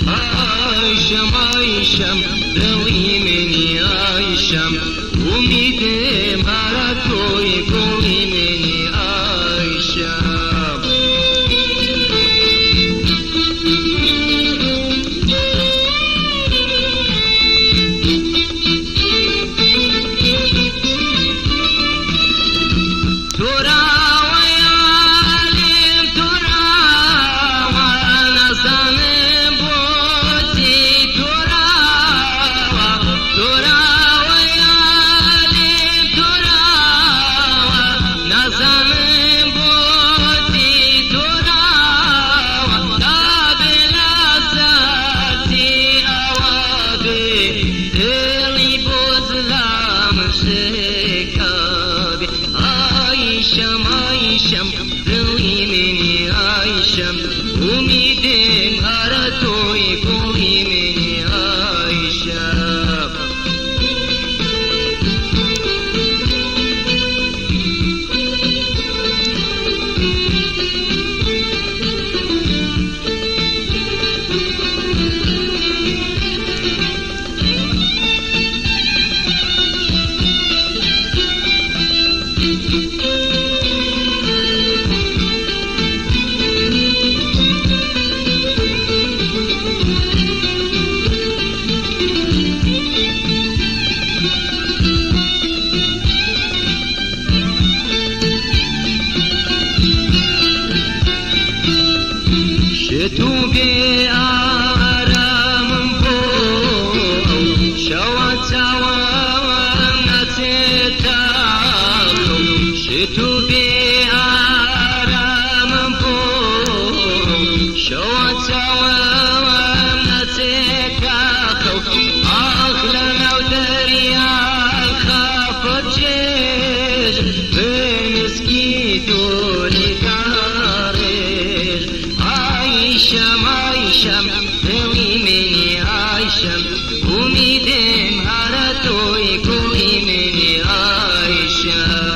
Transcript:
ئایشەم ئایشەم دڵی منی ئایشەم ئومیدم هەرە تۆی گوڵی منی ئایشەم. تۆراوەیالیم تۆراوە نازانم بۆچی تۆراوە تۆراوەیالیم تۆراوە نازانم بۆچی تۆراوە تا بێلاساتی ئەوە بێ دڵی بۆ زلام شکابێ ئایشەم ئایشەم دڵی منی ئایشەم ئومیدم هەرە تۆی گوڵی منی ئایشەم. شت و بێ ئارامم بۆ ئەو شەوە چاوم ناچێتە خەو شت و بێ ئارامم بۆ ئەو شەوە چاوم ناچێتە خەو ئاخ لەناو دەریا خەفەت چێژ فرمێسکی تۆ لێداڕێژ ئایشەم ئایشەم دڵی منی ئایشەم ئومیدم هەرە تۆی گوڵی منی ئایشەم.